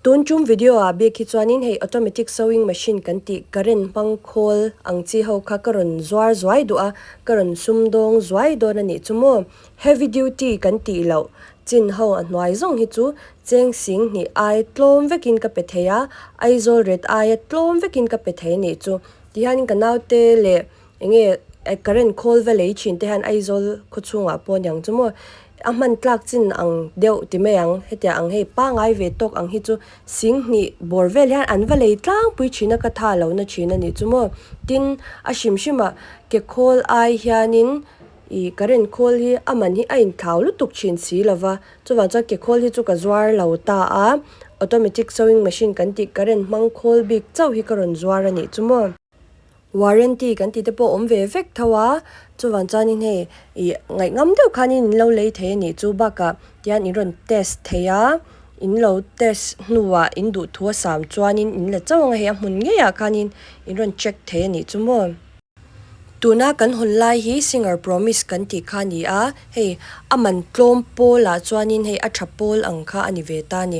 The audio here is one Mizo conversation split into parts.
Tun tum video ah bik hi chuanin hei automatic sewing machine kan tih current hmang khawl ang chi ho kha ka rawn zuar zuai duh a, ka rawn sumdawng zuai dawn a nih chu maw. Heavy duty kan tih loh chin ho a hnuai zawng hi chu cheng sing hnih ai tlawm vekin ka pe thei a, Aizawl ret aia tlawm vekin ka pe thei a nih chu. Tihianin ka naute leh Enge current khawl va lei thin te hian Aizawl khaw chhungah pawh aniang chu maw a hman tlak chin ang deuh ti mai ang hetiang ang hei pangai ve tawk ang hi chu sing hnih bawr vel hian an va lei tlangpui thin a ka tha lo na thin a nih chu maw tin a hrim hrim ah ke khawl ai hianin ih current khawl hi a man hi a inthlau lutuk thin si lova chuvang chuan ke khawl hi chu ka zuar lo ta a automatic sewing machine kan tih current hmang khawl bik chauh hi ka rawn zuar a nih chu maw. Warranty kan tih te pawh awm ve vek tho a, chuvang chuanin hei ih ngaihngam deuh khanin in lo lei thei a nih chu bakah tihian in rawn test thei a, in lo test hnuah in duhthu a sam chuanin in la chauh ang a hei a hmun ngeiah khanin in rawn check thei a nih chu maw. Tuna kan hawn lai hi Singer Promise kan tih kha a ni a, hei a man tlawm pawlah chuanin hei a tha pawl ang kha a ni ve ta a ni.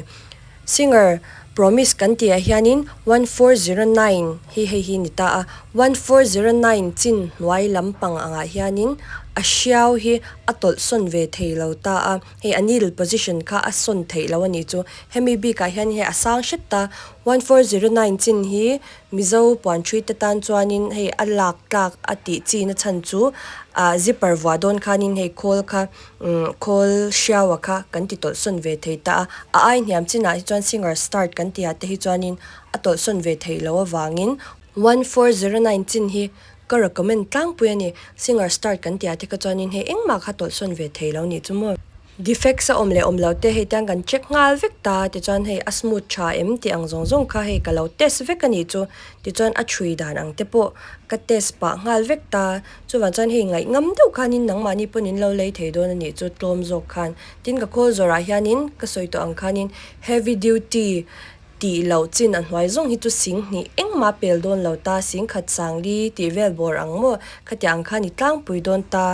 Singer Promise kan tih ah hianin 1409 hi hei hi ni ta a, 1409 chin hnuai lampang angah hianin a hriau hi a tawlh sawn ve thei lo ta a, hei a needle position kha a sawn theih lo a nih chu. Hemi bikah hian hei a sang hret ta, 1409 chin hi Mizo puan ṭhui te tan chuanin hei a lak tlak a tih chi na chhan chu ah zipper vuah dawn khanin hei khawl kha umm khawl hriaua kha kan ti tawlh sawn ve thei ta a, a ai hniam chinah hi chuan singer start kan tihah te hi chuanin a tawlh sawn ve theih loh avangin 1409 chin hi ka recommend tlangpui a ni, singer start kan tihah te kha chuanin hei engmah kha tawlh sawn ve thei lo nih chu maw. Defects a awm leh awm loh te hei tiang kan check nghal vek ta tichuan hei a smooth tha em tih ang zawng zawng kha hei ka lo test vek a nih chu tichuan a chhui dan ang te pawh ka test pah nghal vek ta chuvang chuan hei ngaih ngam deuh khanin nangmahni pawn in lo lei thei dawn a nih chu tlawm zawk khan tin ka khawl zawrah hianin ka sawi tawh ang khanin heavy duty Tih loh chin a hnuai zawng hi chu sing hnih engmah pel dawn lo ta, sing khat sang li tih vel bawr ang maw? Khatiang ang khan i tlangpui dawn ta,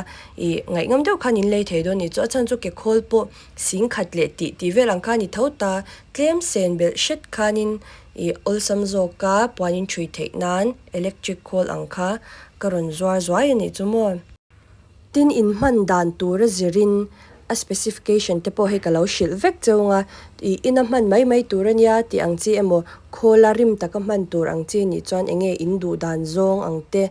i ngaihngam deuh khan in lei thei dawn nih chu a chhan chu ke khawl pawh sing khat leh tih tih vel ang khan i tho ta, tlem sen belh hret khanin i awlsam zawk a, puan in ṭhui theih nan electric khawl ang kha ka rawn zuar zuai a nih chu maw? Tin, in hman dan tura zirin a specification te pawh hei ka lo hrilh vek cheu anga, ih ina hman mai mai tur a nia tih ang chi emaw, khawla rim taka hman tur ang chi nih chuan eng nge in duh dan zawng ang te,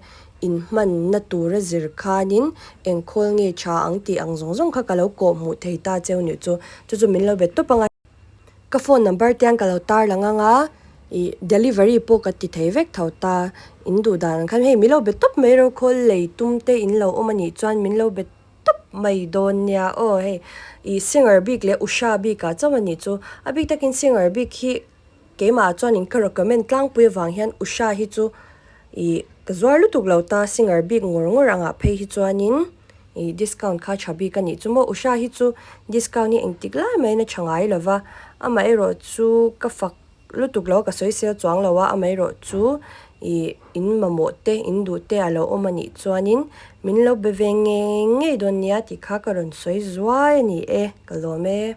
in hmanna tura zir khanin eng khawl nge tha ang tih ang zawng zawng kha ka lo kawh hmuh thei ta cheu nih chu, chu chu min lo bet tawp anga. Ka phone number te an ka lo tar lang anga ih delivery pawh ka ti thei vek tho ta, in duh dan ang khan hei min lo be tawp mai ro khawl lei tum te in lo awm a nih chuan min lo be tawp mai dawn nia aw hei ih singer bik leh Usha bik ah chauh a nih chu a bik takin singer bik hi keimah ah chuan in ka recommend tlangpui avang hian Usha hi chu ih ka zuar lutuk lo ta singer bik ngawr ngawr angah phei hi chuanin. Ih discount kha tha bik a nih chu maw? Usha hi chu discount hi engtik lai maiin a tha ngai lo va, amaherawh chu ka fak lutuk lo a, ka sawi sel chuang lo a, amaherawh chu ih in mamawh te, in duh te a lo awm a nih chuanin min lo be ve ngei ngei dawn nia tih kha ka rawn sawi zuai a ni e, ka lawm e.